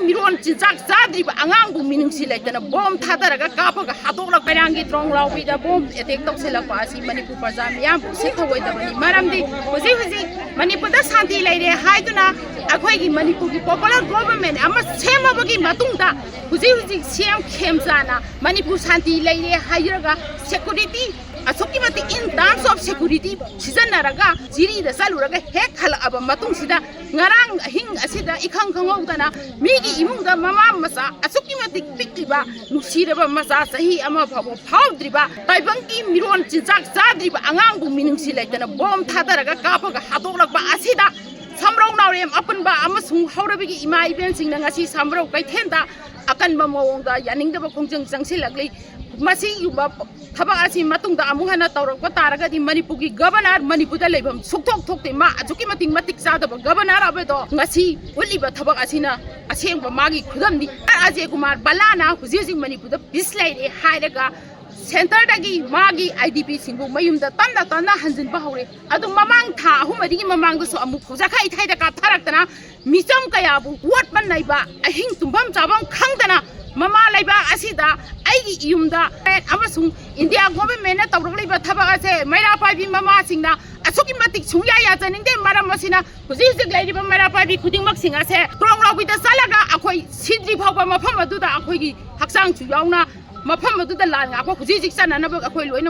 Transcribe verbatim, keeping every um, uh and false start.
ꯃꯤꯔꯣꯟ ꯆꯤꯟꯖꯥꯛ ꯆꯥꯗ꯭ꯔꯤꯕ ꯑꯉꯥꯡꯕꯨ ꯃꯤꯅꯨꯡꯁꯤ ꯂꯩꯇꯅ ꯕꯣꯝ ꯊꯥꯗꯔꯒ ꯀꯥꯞꯄꯒ ꯍꯥꯠꯇꯣꯛꯂꯛꯄ, ꯃꯣꯏꯔꯥꯡꯒꯤ ꯇ꯭ꯔꯣꯡꯂꯥꯎꯕꯤꯗ ꯕꯣꯝ ꯑꯦꯇꯦꯛ ꯇꯧꯁꯤꯜꯂꯛꯄ ꯑꯁꯤ ꯃꯅꯤꯄꯨꯔ ꯄ꯭ꯔꯖꯥ ꯃꯤꯌꯥꯝꯕꯨ ꯎꯁꯤꯠ ꯊꯧꯑꯣꯏꯗꯕꯅꯤ꯫ ꯃꯔꯝꯗꯤ ꯍꯧꯖꯤꯛ ꯍꯧꯖꯤꯛ ꯃꯅꯤꯄꯨꯔꯗ ꯁꯥꯟꯇꯤ ꯂꯩꯔꯦ ꯍꯥꯏꯗꯨꯅ ꯑꯩꯈꯣꯏꯒꯤ ꯃꯅꯤꯄꯨꯔꯒꯤ popular government ꯑꯃ ꯁꯦꯝꯃꯕꯒꯤ ꯃꯇꯨꯡꯗ ꯍꯧꯖꯤꯛ ꯍꯧꯖꯤꯛ ꯁꯤ ꯑꯦꯝ ꯈꯦꯝꯆꯥꯅ ꯃꯅꯤꯄꯨꯔ ꯁꯥꯟꯇꯤ ꯂꯩꯔꯦ ꯍꯥꯏꯔꯒ security ꯑꯁꯨꯛꯀꯤ ꯃꯇꯤꯛ in terms of security ꯁꯤꯖꯤꯟꯅꯔꯒ ꯖꯤꯔꯤꯗ ꯆꯠꯂꯨꯔꯒ ꯍꯦꯛ ꯍꯜꯂꯛꯑꯕ ꯃꯇꯨꯡꯁꯤꯗ ꯉꯔꯥꯡ ꯑꯍꯤꯡ ꯑꯁꯤꯗ ꯏꯈꯪ ꯈꯪꯍꯧꯗꯅ ꯃꯤꯒꯤ ꯏꯃꯨꯡꯗ ꯃꯃꯥ ꯃꯆꯥ ꯑꯁꯨꯛꯀꯤ ꯃꯇꯤꯛ ꯄꯤꯛꯂꯤꯕ ꯅꯨꯡꯁꯤꯔꯕ ꯃꯆꯥ ꯆꯍꯤ ꯑꯃ ꯐꯥꯎꯕ ꯐꯥꯎꯗ꯭ꯔꯤꯕ ꯇꯥꯏꯕꯪꯒꯤ ꯃꯤꯔꯣꯟ ꯆꯤꯟꯖꯥꯛ ꯆꯥꯗ꯭ꯔꯤꯕ ꯑꯉꯥꯡꯕꯨ ꯃꯤꯅꯨꯡꯁꯤ ꯂꯩꯇꯅ ꯕꯣꯝ ꯊꯥꯗꯔꯒ ꯀꯥꯞꯄꯒ ꯍꯥꯠꯇꯣꯛꯂꯛꯄ ꯑꯁꯤꯗ ꯁꯝꯔꯧ ꯅꯥꯎꯔꯦꯝ ꯑꯄꯨꯟꯕ ꯑꯃꯁꯨꯡ ꯍꯧꯔꯕꯤꯒꯤ ꯏꯃꯥ ꯏꯕꯦꯟꯁꯤꯡꯅ ꯉꯁꯤ ꯁꯝꯔꯧ ꯀꯩꯊꯦꯜꯗ ꯑꯀꯟꯕ ꯃꯑꯣꯡꯗ ꯌꯥꯅꯤꯡꯗꯕ ꯈꯣꯡꯖꯪ ꯆꯪꯁꯤꯜꯂꯛꯂꯤ꯫ ꯃꯁꯤꯒꯨꯝꯕ ꯊꯕꯛ ꯑꯁꯤ ꯃꯇꯨꯡꯗ ꯑꯃꯨꯛ ꯍꯟꯅ ꯇꯧꯔꯛꯄ ꯇꯥꯔꯒꯗꯤ ꯃꯅꯤꯄꯨꯔꯒꯤ ꯒꯕꯔꯅꯔ ꯃꯅꯤꯄꯨꯔꯗ ꯂꯩꯐꯝ ꯁꯨꯛꯊꯣꯛ ꯊꯣꯛꯇꯦ꯫ ꯃꯥ ꯑꯁꯨꯛꯀꯤ ꯃꯇꯤꯛ ꯃꯇꯤꯛ ꯆꯥꯗꯕ ꯒꯕꯔꯅꯔ ꯑꯃꯗꯣ ꯉꯁꯤ ꯎꯠꯂꯤꯕ ꯊꯕꯛ ꯑꯁꯤꯅ ꯑꯁꯦꯡꯕ ꯃꯥꯒꯤ ꯈꯨꯗꯝꯅꯤ꯫ ꯑꯖꯦ ꯀꯨꯃꯥꯔ ꯕꯂꯥꯅ ꯍꯧꯖꯤꯛ ꯍꯧꯖꯤꯛ ꯃꯅꯤꯄꯨꯔꯗ ꯄꯤꯁ ꯂꯩꯔꯦ ꯍꯥꯏꯔꯒ ꯁꯦꯟꯇꯔꯗꯒꯤ ꯃꯥꯒꯤ ꯑꯥꯏ ꯗꯤ ꯄꯤꯁꯤꯡꯕꯨ ꯃꯌꯨꯝꯗ ꯇꯞꯅ ꯇꯞꯅ ꯍꯟꯖꯤꯟꯕ ꯍꯧꯔꯦ꯫ ꯑꯗꯨ ꯃꯃꯥꯡ ꯊꯥ ꯑꯍꯨꯝ ꯃꯔꯤꯒꯤ ꯃꯃꯥꯡꯗꯁꯨ ꯑꯃꯨꯛ ꯈꯨꯖꯈꯥꯏ ꯊꯥꯏꯗ ꯀꯥꯞꯊꯔꯛꯇꯅ ꯃꯤꯆꯝ ꯀꯌꯥꯕꯨ ꯑꯣꯠꯄ ꯅꯩꯕ, ꯑꯍꯤꯡ ꯇꯨꯝꯐꯝ ꯆꯥꯐꯝ ꯈꯪꯗꯅ ꯃꯃꯥ ꯂꯩꯕꯥꯛ ꯑꯁꯤꯗ ꯑꯩꯒꯤ ꯌꯨꯝꯗ ꯑꯃꯁꯨꯡ ꯏꯟꯗꯤꯌꯥ ꯒꯣꯚꯔꯟꯃꯦꯟꯠꯅ ꯇꯧꯔꯛꯂꯤꯕ ꯊꯕꯛ ꯑꯁꯦ ꯃꯩꯔꯥ ꯄꯥꯏꯕꯤ ꯃꯃꯥꯁꯤꯡꯅ ꯑꯁꯨꯛꯀꯤ ꯃꯇꯤꯛ ꯁꯨꯡꯌꯥ ꯌꯥꯖꯅꯤꯡꯗꯦ꯫ ꯃꯔꯝ ꯑꯁꯤꯅ ꯍꯧꯖꯤꯛ ꯍꯧꯖꯤꯛ ꯂꯩꯔꯤꯕ ꯃꯩꯔꯥ ꯄꯥꯏꯕꯤ ꯈꯨꯗꯤꯡꯃꯛꯁꯤꯡ ꯑꯁꯦ ꯇ꯭ꯔꯣꯡ ꯂꯥꯎꯕꯤꯗ ꯆꯠꯂꯒ ꯑꯩꯈꯣꯏ ꯁꯤꯗ꯭ꯔꯤ ꯐꯥꯎꯕ ꯃꯐꯝ ꯑꯗꯨꯗ ꯑꯩꯈꯣꯏꯒꯤ ꯍꯛꯆꯥꯡꯁꯨ ꯌꯥꯎꯅ ꯃꯐꯝ ꯑꯗꯨꯗ ꯂꯥꯟ ꯉꯥꯛꯄ ꯍꯧꯖꯤꯛ ꯍꯧꯖꯤꯛ ꯆꯠꯅꯅꯕ ꯑꯩꯈꯣꯏ ꯂꯣꯏꯅꯃꯛ